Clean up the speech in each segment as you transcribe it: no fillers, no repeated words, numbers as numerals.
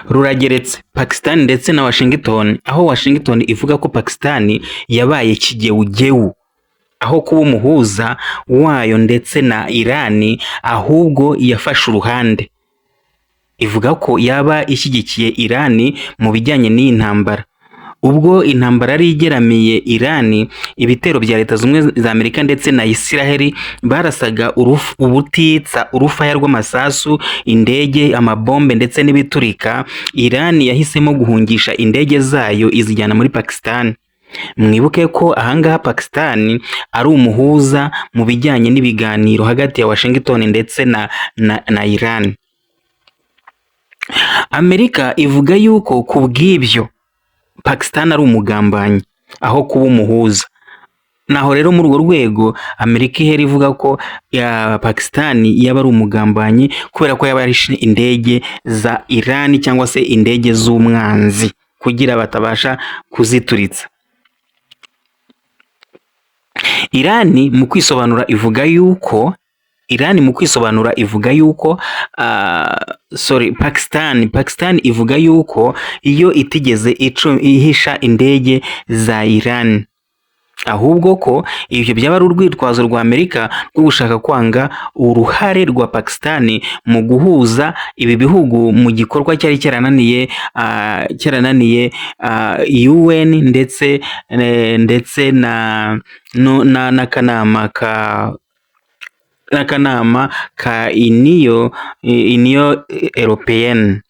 Rurageretse Pakistan ndetse na Washington, aho Washington ivuga ko Pakistan yabaye kigewugewu aho kuba umuhuza wayo ndetse na Iran, ahubwo yafashe uruhande. Ivuga ko yaba ishyigikiye Iran mu bijyanye n'iyi ntambara. Ubwo intambara yari igeramiye Iran, ibitero bya Leta Zunze Ubumwe za Amerika ndetse na Isiraheli barasaga ubutitsa urufaya rw'amasasu, indege, amabombe ndetse n'ibiturika. Iran yahisemo guhungisha indege zayo, izijyana muri Pakistan. Mwibuke ko ahangaha Pakistan ari umuhuza mu bijyanye n'ibiganiro hagati ya Washington ndetse na Iran. Amerika ivuga yuko ku bw'ibyo Pakistan ari umugambanyi aho kuba umuhuza. Naho rero muri urwo rwego Amerika ihera ivuga ko ya Pakistan yaba ari umugambanyi kubera ko yaba yarishe indege za Iran cyangwa se indege z'umwanzi kugira batabasha kuzituritsa. Iran mu kwisobanura ivuga yuko, Iran mu kwisobanura ivuga yuko, sorry, Pakistan ivuga yuko iyo itigeze ihisha indege za Iran, ahubwo ko ibyo byaba ari urwitwazo rwa Amerika rwo gushaka kwanga uruhare rwa Pakistan mu guhuza ibi bihugu mu gikorwa cyari cyarananiye UN ndetse na no, na n'akanama ka Union Européenne.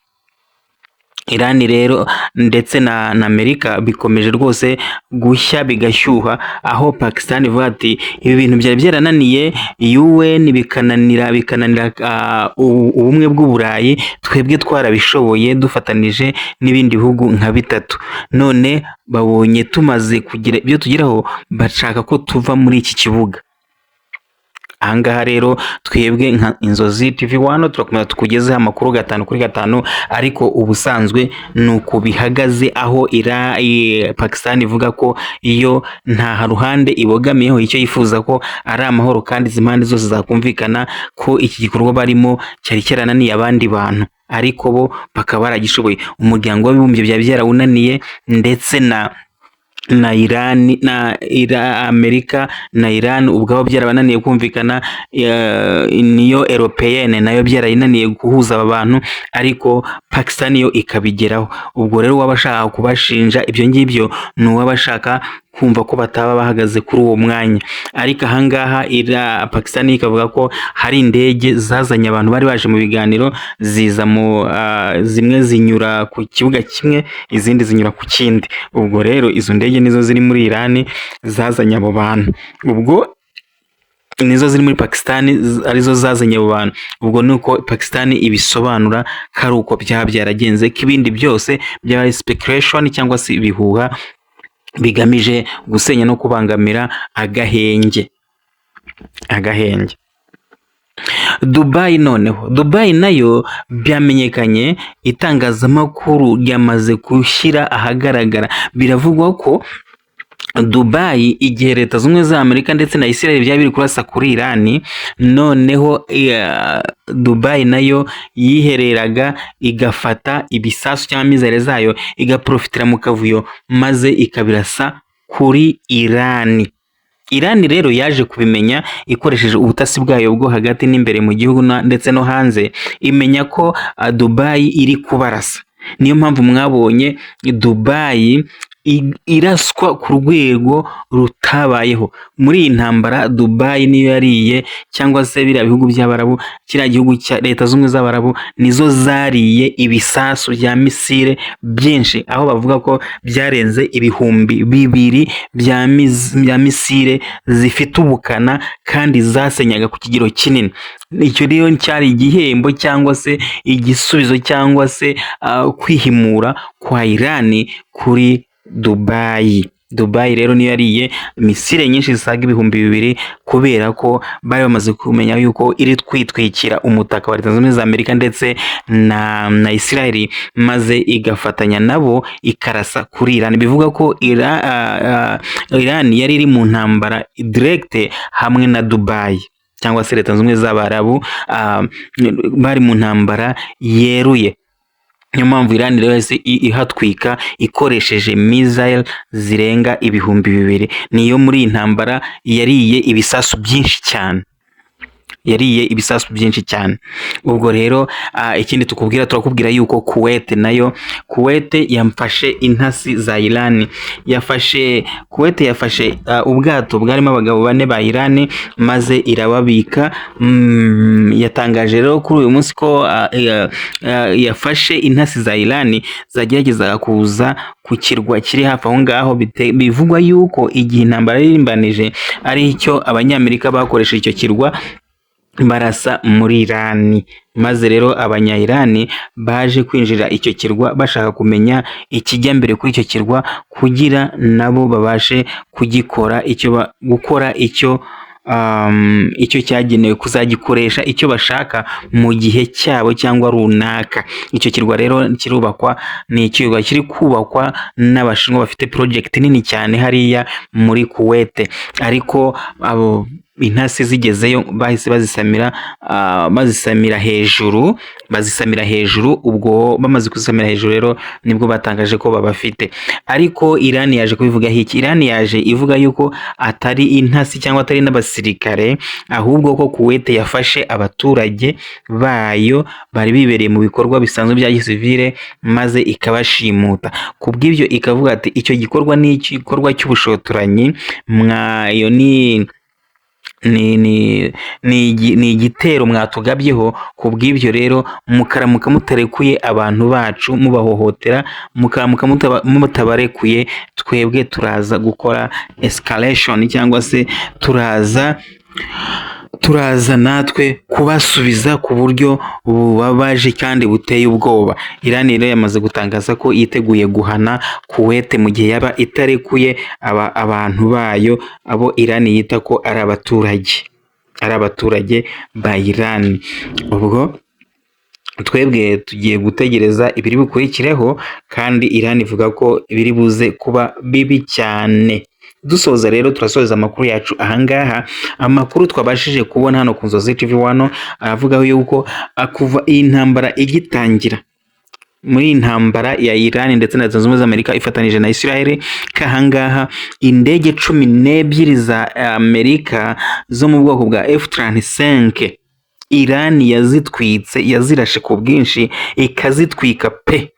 Iran rero ndetse na Amerika bikomeje rwose gushya bigashyuha, aho Pakistan ivuga ati ibi bintu byari byarananiye UN, bikananira ubumwe bw'Uburayi, twebwe twarabishoboye dufatanije n'ibindi bihugu nka bitatu, none babonye tumaze kugira ibyo tugeraho, bashaka ko tuva muri iki kibuga. Ahangaha rero twebwe nka Inzozi TV 1 turakomeza tukugezeho amakuru gatanu kuri gatanu, ariko ubusanzwe ni uku bihagaze, aho Pakistan ivuga ko iyo nta ruhande ibogamiyeho, icyo yifuza ko ari amahoro kandi izi mpande zose zakumvikana ko iki gikorwa barimo cyari cyarananiye abandi bantu, ariko bo bakaba baragishoboye. Umuryango w'Abibumbye byari byarawunaniye, ndetse na Iran na Amerika na Iran ubwabo byarabananiye kumvikana, Union Européenne nayo byarayinaniye guhuza aba bantu, ariko Pakistan yo ikabigeraho. Ubwo rero uwaba ashaka kubashinja ibyo ngibyo ni uwaba ashaka kumva ko bataba bahagaze kuri uwo mwanya. Ariko ahangaha Pakistan ikavuga ko hari indege zazanye abantu bari baje mu biganiro, ziza mu zimwe zinyura ku kibuga kimwe, izindi zinyura ku kindi. Ubwo rero izo ndege nizo ziri muri Iran zazanye abo bantu, ubwo nizo ziri muri Pakistan arizo zazanye abo bantu. Ubwo ni uko Pakistan ibisobanura ko ari uko byaba byaragenze, ko ibindi byose byaba ari speculation cyangwa se ibihuha bigamije gusenya no kubangamira agahenge. Dubai noneho, Dubai nayo byamenyekanye, itangazamakuru ryamaze gushyira ahagaragara, biravugwa ko Dubai, igihe Leta Zunze Ubumwe za Amerika ndetse na Israel byari biri kurasa kuri Iran, noneho Dubai nayo yihereraga igafata ibisasu cyangwa missile zayo, igaprofitira mu kavuyo maze ikabirasa kuri Iran. Iran rero yaje kubimenya ikoresheje ubutasi bwayo bwo hagati n'imbere mu gihugu ndetse no hanze, imenya ko Dubai iri kubarasa. Niyo mpamvu mwabonye Dubai iraswa ku rwego rutabayeho muri iyi ntambara. Dubai niyo yariye, cyangwa se biriya bihugu by'Abarabu, kiriya gihugu cya Leta Zunze Ubumwe z'Abarabu nizo zariye ibisasu bya missile byinshi, aho bavuga ko byarenze 2000 bya missile zifite ubukana kandi zasenyaga ku kigero kinini. Icyo rero cyari igihembo cyangwa se igisubizo cyangwa se kwihimura kwa Iran kuri Dubai. Dubai rero niyo yariye missile nyinshi zisaga 2000, kubera ko bari bamaze kumenya yuko iri kwitwikira umutaka wa Leta Zunze Ubumwe za Amerika ndetse na Israel, maze igafatanya nabo ikarasa kuri Iran. Bivuga ko Iran yari iri mu ntambara direct hamwe na Dubai cyangwa se Leta Zunze Ubumwe z'Abarabu, bari mu ntambara yeruye. Niyo mpamvu Iran rero yahise ihatwika ikoresheje missile zirenga 2000. Niyo muri iyi ntambara yariye ibisasu byinshi cyane, yariye ibisasu byinshi cyane. Ubwo rero ikindi tukubwira, turakubwira yuko Kuwait nayo, Kuwait yafashe intasi za Iran. Yafashe, Kuwait yafashe ubwato bwarimo abagabo bane ba Iran maze irababika. Yatangaje rero kuri uyu munsi ko yafashe intasi za Iran zageragezaga kuza ku kirwa kiri hafi aho ngaho. Bivugwa yuko igihe intambara yarimbanije ari icyo Abanyamerika bakoresheje icyo kirwa barasa muri Irani, maze rero Abanya-Irani baje kwinjira icyo kirwa bashaka kumenya ikijya mbere kuri icyo kirwa kugira nabo babashe kugikora icyo gukora icyo cyagenewe kuzagikoresha icyo bashaka mu gihe cyabo cyangwa runaka. Icyo kirwa rero kirubakwa, ni ikirwa kiri kubakwa n'Abashinwa bafite project nini cyane hariya muri Kuwait. Ariko abo intasi zigezeyo bahise bazisamira, bazisamira hejuru, bazisamira hejuru. Ubwo bamaze kuzisamira hejuru rero nibwo batangaje ko babafite. Ariko Iran yaje kubivugaho iki? Iran yaje ivuga yuko atari intasi cyangwa atari n'abasirikare, ahubwo ko Kuwait yafashe abaturage bayo bari bibereye mu bikorwa bisanzwe bya gisivile maze ikabashimuta. Kubw'ibyo ikavuga ati icyo gikorwa ni igikorwa cy'ubushotoranyi, mwayo ni igitero mwatugabyeho. Ku bw'ibyo rero mukaramuka mutarekuye abantu bacu mubahohotera, mukaramuka mutabarekuye, twebwe turaza gukora escalation cyangwa se turaza natwe kubasubiza ku buryo bubabaje kandi buteye ubwoba. Iran rero yamaze gutangaza ko yiteguye guhana Kuwait mu gihe yaba itarekuye aba abantu bayo, abo Iran yita ko ari abaturage ba Iran. Ubwo twebwe tugiye gutegereza ibiri bukurikireho, kandi Iran ivuga ko biri buze kuba bibi cyane. Dusoza rero, turasoza amakuru yacu ahangaha. Amakuru twabashije kubona hano ku Nzozi TV 1 aravuga yuko kuva iyi ntambara igitangira, muri iyi ntambara ya Iran ndetse na Leta Zunze Ubumwe za Amerika ifatanije na Israel, kahangaha indege 12 za Amerika zo mu bwoko bwa F-35 Iran yazitwitse, yazirashe ku bwinshi ikazitwika pe,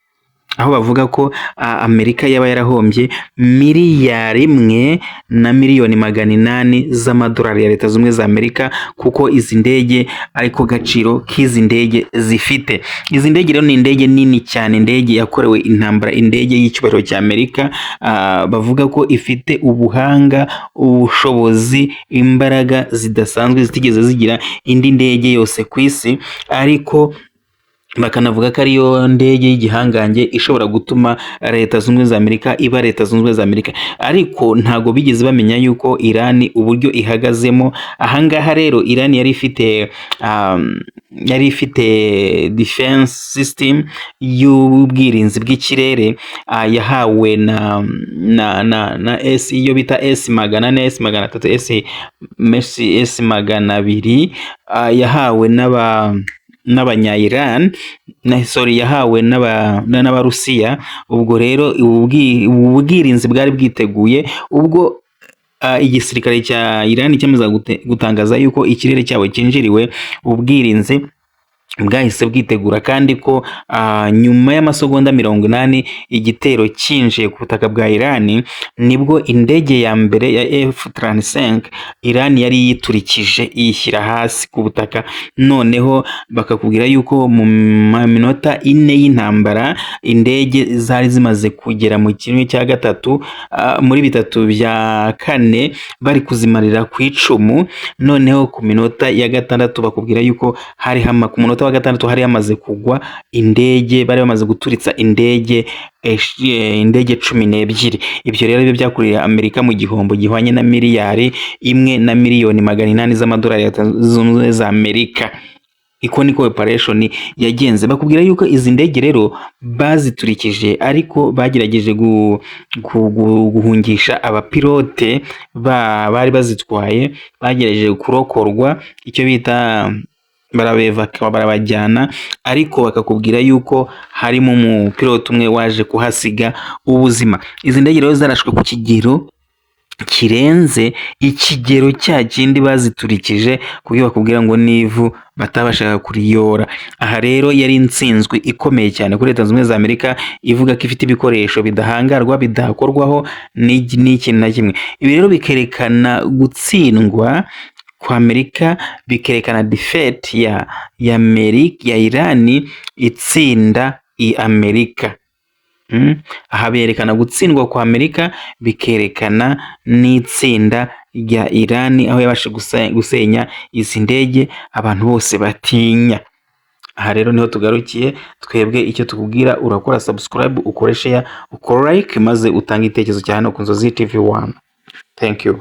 aho bavuga ko Amerika yaba yarahombye 1,800,000,000 z'amadolari ya Leta Zunze Ubumwe za Amerika, kuko izi ndege ariko gaciro k'izi ndege zifite. Izi ndege rero ni indege nini cyane, indege yakorewe intambara, indege y'icyubahiro cya Amerika, bavuga ko ifite ubuhanga, ubushobozi, imbaraga zidasanzwe zitigeze zigira indi ndege yose ku isi. Ariko bakanavuga ko ariyo ndege y'igihangange ishobora gutuma Leta Zunze Ubumwe za Amerika iba Leta Zunze Ubumwe za Amerika. Ariko ntago bigeze bamenya yuko Iran uburyo ihagazemo ahangaha. Rero Iran yari ifite defense system y'ubwirinzi bw'ikirere, yahawe na S, iyo bita S 400, S 300, S 200, yahawe n'abanya Iran na, sorry, yahawe n'Abarusiya. Ubwo rero ubu bwirinzi bwari bwiteguye ubwo igisirikare cya Iran cyamaze gutangaza yuko ikirere cyabo cyinjiriwe, ubwirinzi bwahise bwitegura, kandi ko nyuma y'amasegonda 80 igitero cyinjiye ku butaka bwa Iran, nibwo indege ya mbere ya F-35 Iran yari yiturikije iyishyira hasi ku butaka. Noneho bakakubwira yuko mu minota 4 y'intambara indege zari zimaze kugera mu kimwe cya gatatu, muri bitatu bya kane bari kuzimarira ku icumu. Noneho ku minota ya gatandatu bakubwira yuko hari hama ku munota wa gatandatu hari hamaze kugwa indege, bari bamaze guturitsa indege 12. Ibyo rero byo byakuriye Amerika mu gihombo gihwanye na 1,800,000,000 z'amadolari ya Leta Zunze Ubumwe za Amerika. Iko niko operation yagenze. Bakubwira yuko izi ndege rero baziturikije, ariko bagerageje guhungisha abapilote bari bazitwaye, bagerageje kurokorwa, icyo bita Barabevaka, barabajyana, ariko bakakubwira yuko harimo umupilote umwe waje kuhasiga ubuzima. Izi ndege rero zarashwe ku kigero kirenze ikigero cya kindi baziturikije, ku buryo bakubwira ngo n'ivu batabashaga kuriyora. Aha rero yari intsinzwi ikomeye cyane kuri Leta Zunze Ubumwe za Amerika, ivuga ko ifite ibikoresho bidahangarwa, bidakorwaho n'ikintu na kimwe. Ibi rero bikerekana gutsindwa kwa Amerika, bikerekana defeat ya Amerika, ya Irani itsinda i Amerika. Aha berekana gutsindwa kwa Amerika, bikerekana n'itsinda rya Irani, aho yabashe gusenya izi ndege abantu bose batinya. Aha rero niho tugarukiye twebwe. Icyo tukubwira, urakora subscribe, ukore share, ukore like, maze utange igitekerezo cya hano ku Nzozi TV 1. Thank you.